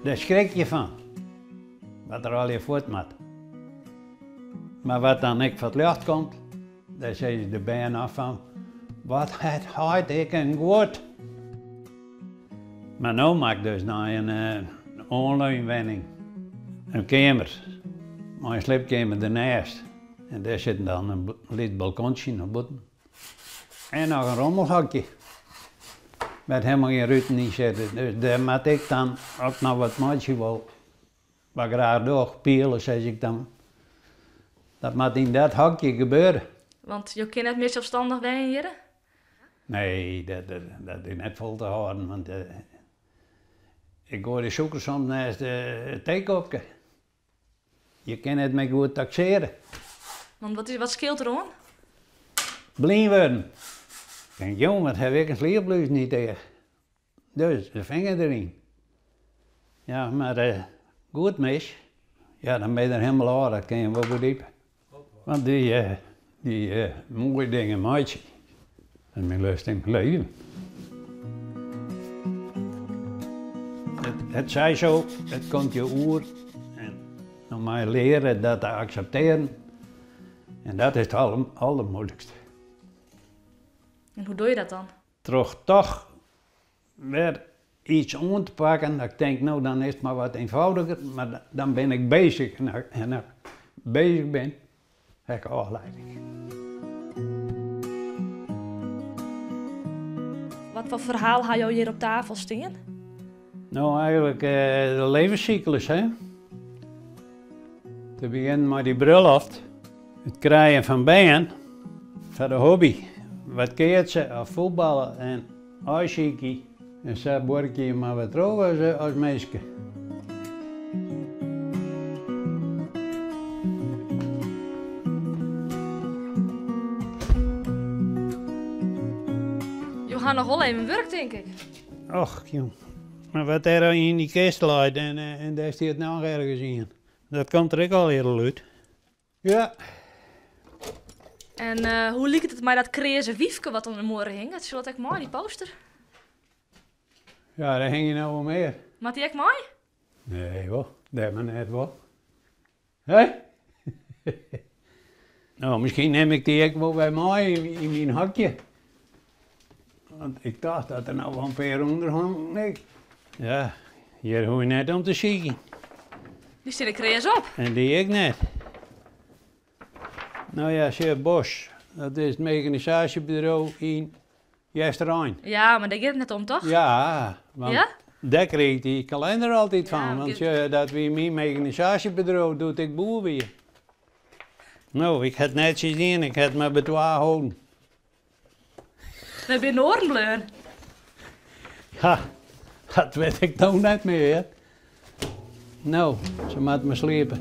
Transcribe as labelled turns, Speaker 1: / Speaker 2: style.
Speaker 1: Dêr skrik je fan, wat der allegear fuort moat. Mar wat dan ek foar 't ljocht komt, dêr sizze de bern noch fan, wat hat heit ek in guod. Mar no moat ik dus nei in oanleunwenning, in keamer mei in sliepkeamer dernêst. En dêr sit dan in lyts balkontsje nei bûten. En noch in rommelhokje, wêr't helemaal gjin ruten yn sitte. Dus dêr moat ik dan, as ik noch wat meitsje wol, wat ik graach doch, piele sis ik dan, dat moat yn dat hokje gebeure.
Speaker 2: Want jo kinne net mear selsstannich wenje hjirre?
Speaker 1: Nee, dat is net fol te hâlden, want ik goai de sûker soms neist it teekopke. Je kinne it net goed taksearje.
Speaker 2: Want wat, is, wat skeelt der oan?
Speaker 1: Blyn wurden. Ik tink, jong, wat haw ik in sliepluzen yn it each. Dus, de finger deryn. Ja, mar eh, goed mis. Ja, dan bin je der hielendal ôf, dat kin je wol begripe. Want dy, eh, dy eh, moaie dingen meitsje, dat is myn lust yn it leven. It, it sei zo, it komt je oer en dan moatte je leare dat te akseptearjen. En dat is it aller, allermoeilikste.
Speaker 2: En hoe doch je dat dan?
Speaker 1: Troch toch wer iets oan te pakken, dat ik tink, no dan is it mar wat eenvoudiger, mar dan bin ik bezich en as ik bezich bin, ha ik ôflieding.
Speaker 2: Wat foar ferhaal ha jo hjir op tafel stean?
Speaker 1: No, eigenlik de levenssyklus, hè. Te begjinnen mei dy brulloft, it krijen fan bern foar de hobby, wat keatse of fuotballe en ijshokky. En sa buorkje je mar wer troch as, as minske.
Speaker 2: Jo ha noch wol even wurk, tink ik.
Speaker 1: Och, jong. Mar wat dêr yn dy kist leit en, en dêr stiet noch ergens ien. Dat komt der ek allegear al út. Ja.
Speaker 2: En uh, hoe liket it mei dat kreaze wyfke wat oan de muorre hinget? Sil dat ek mei, dy poster?
Speaker 1: Ja, dêr hingje no wol mear.
Speaker 2: Moat dy ek mei?
Speaker 1: Nee, wol. Dêr mar net wol. Hé? No, miskien nim ik dy ek wol wer mei yn myn hokje. Want ik tocht dat der noch wol in pear ûnder hongen. Nee. Ja, hjir hoech je net om te sykjen.
Speaker 2: Dy stean der kreas op.
Speaker 1: En dy ek net. No ja, sjoch, Bosch, dat is it meganisaasjebedriuw yn Easterein.
Speaker 2: Ja, mar dêr giet it net om, toch?
Speaker 1: Ja, want
Speaker 2: Ja?
Speaker 1: dêr krige ik dy kalinder altyd fan.
Speaker 2: Ja,
Speaker 1: want sjoch, dat wie myn meganisaasjebedriuw doe't ik boer wie. No, ik ha it netsjes dien, ik ha it mar by twa holden.
Speaker 2: Wêr binne de oaren bleaun?
Speaker 1: Ja, dat wit ik no net mear. No, se moatte mar sliepe.